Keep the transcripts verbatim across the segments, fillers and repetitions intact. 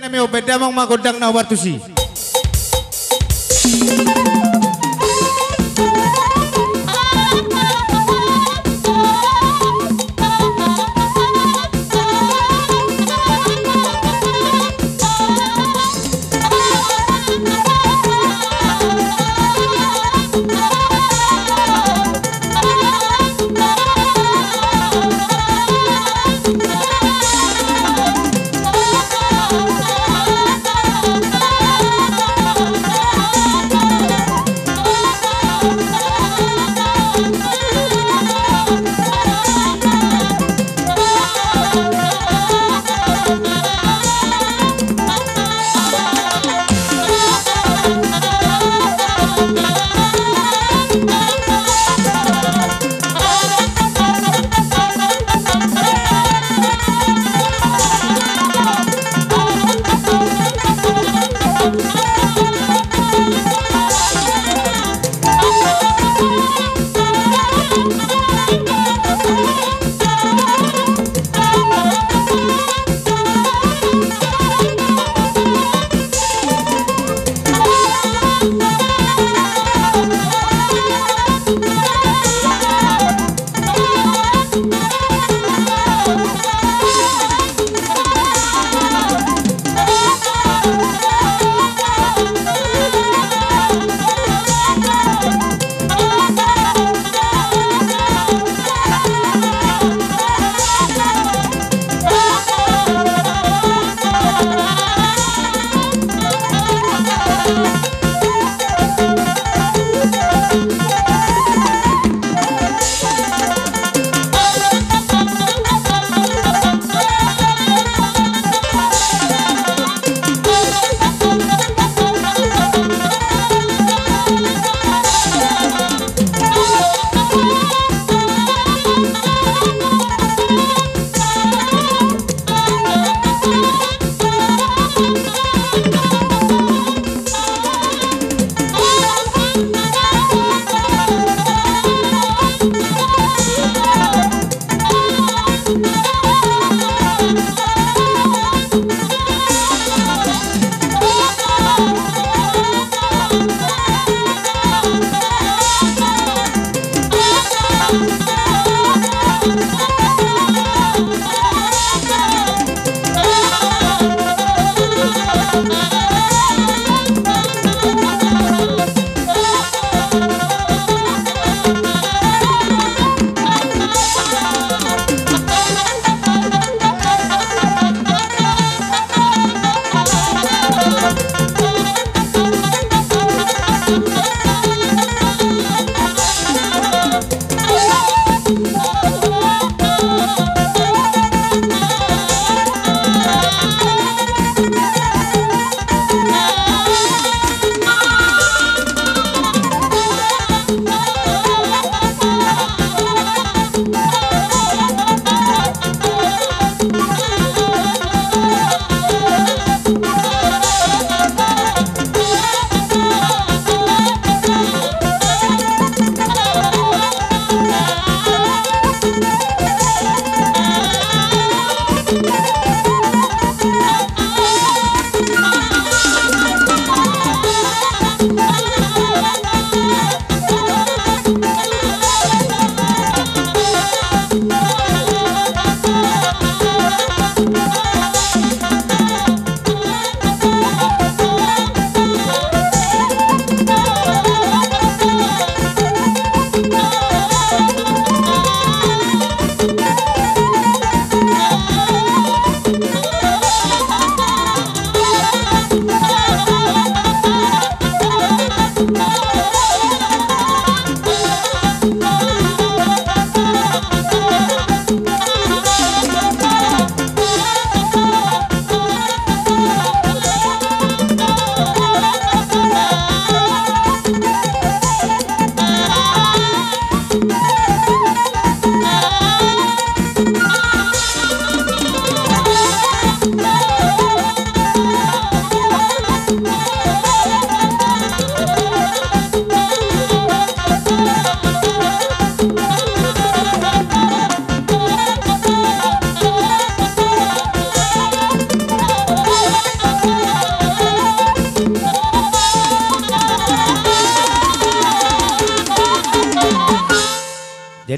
Meo pe damang ma gondang na ubar tusi.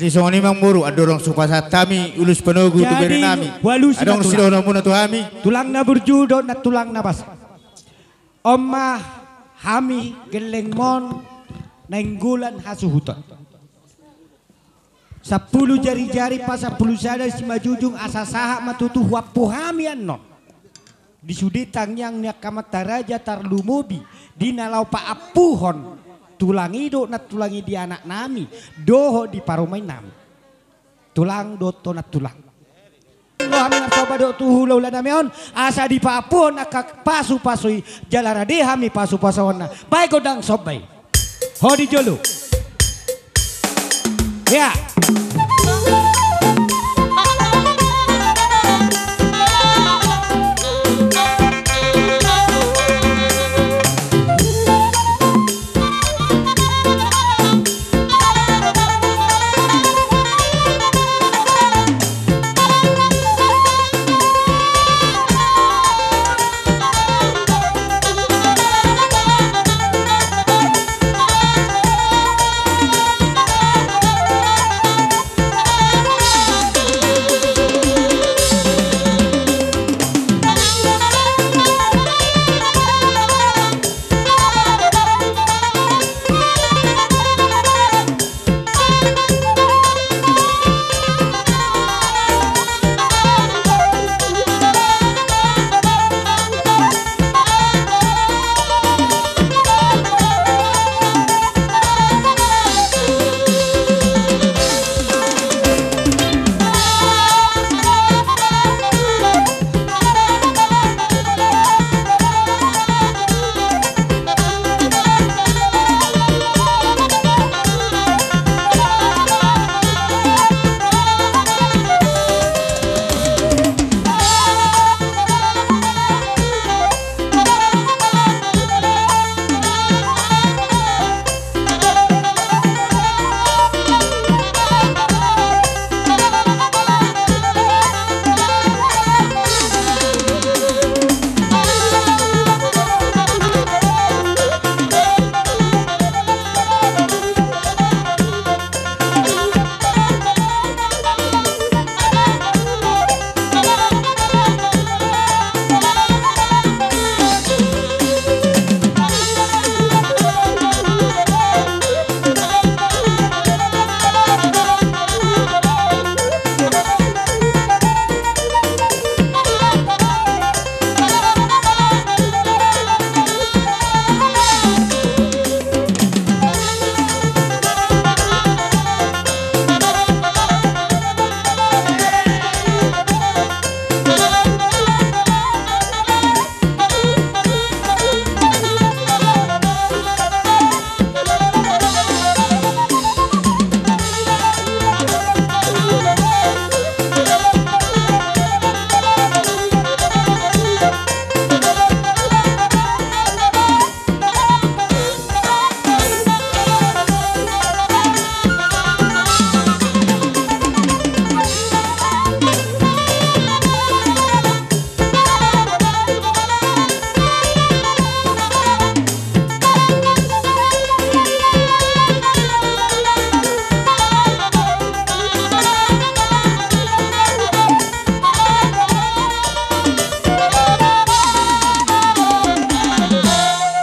Jadi songon i ma amang boru, andorang so pasahat hami ulos panogu tu bere nami, adong sidohononmuna tu hami. Tulang na burju dohot nantulang na basa. On ma hami gellengmon nainggolan hasuhuton. Sampulu jarijari pasampulu sada simanjujung, asa sahat ma tutu huampu hami annon. Di sude tangiang ni angka amanta raja, tarlumobi di na laho paampuhon tulang i dohot nantulang i di anak nami dohot di parumaen nami. Tulang dohot nantulang, ro hami marsomba dohot tu hulahula nami on, asa dipaampuhon angka pasupasu i, jala rade hami pasupasuonna. Baen gondang somba i. Ho di jolo. Ya.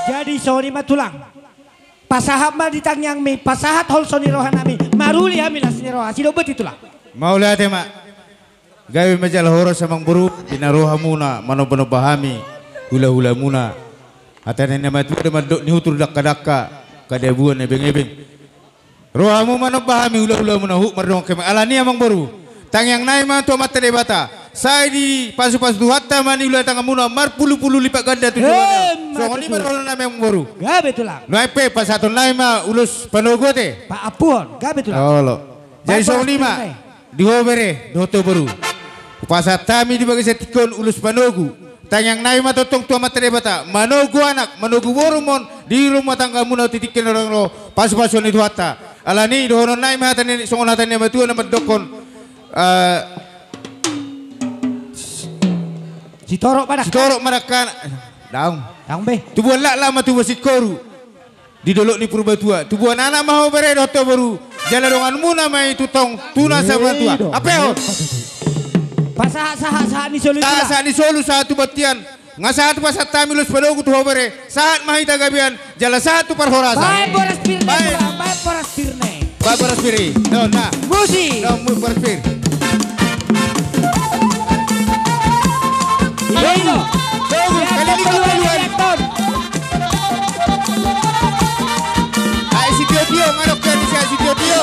Jadi songon i ma tulang. Pasahat ma di tangiangmi, pasahat holso ni rohanami, maruli hami las ni roha, asi do boti tulang. Mauliate ma. Gabe ma jala horas amang boru, di na rohamuna manombanomba hami hulahulamuna. Hata ni na matua do mandok ni hutur dangkadangka, kadabuan ebengebeng. Rohamu manomba hami hulahulamuna, huhut mardongan hami. Alani amang boru, tangiangnami ma tu Amanta Debata, sai dipasupasu Tuhanta ma ni ulaon tanganmuna marpulupulu lipat ganda tu joloan on. Emma tutu. Songon i ma dohononnami amang boru. Gabe tulang. Nuaeng pe pasahatonnami ma ulos panogu ate. Paampuhon, gabe tulang. Olo. Jadi songon i ma. Di ho bere dohot ho boru, hupasahat hami di bagasan tingki on ulos panogu. Tangiangnami ma tongtong tu Amanta Debata, manogu anak, manogu boru ma on di rumah tanggamuna di tingki na naeng ro, pasupasuon ni Tuhanta. Alani i dohononnami ma hata ni, songon hata ni na matua na mandokkon, eh, sitorop ma dangkana. Sitorop ma dangkana. Daong. Daong be. Tubuan laklak ma tubuan singkoru. Di dolok ni Purbatua, tubuan anak ma ho bere dohot ho boru. Jala donganmuna ma i tu tong, tu na sabantua. Apehon. Pasahat, sahat, sahat ni solu. Sahat, sahat ni solu, sahat tu bontean. Nga sahat pasahat hami ulos panogu tu ho bere, sahat ma hita gabean, jala sahat tu parhorasan. Baen boras pir ne, baen. Baen boras pir ne. Baen boras pir i. Don, na. Musi. Don, mu-, boras pir. Ino, ino. Togu, kali lima puluhan. Ai si Tio-tio, manuk kan si Tio-tio.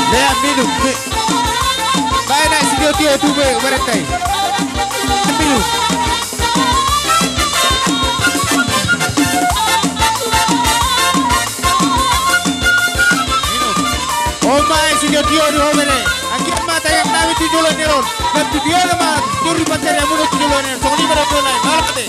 Lea minum. Baen na si Tio-tio tu be, berete. Minum. Minum. Oma, eh, si Tio-tio di ho bere. Anggiat ma tangiang nami tu joloan ni ari on. Dan tu dia nama, turi pancari amun tu joloan ni ari on. Songon i ma dohonon nami. Mauliate.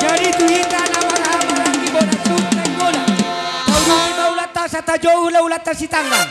Jadi tu hita na marhahamaranggi bona suhut na inggolan. Taudut ma ulanta, sai tajou ma ulanta sitanggang.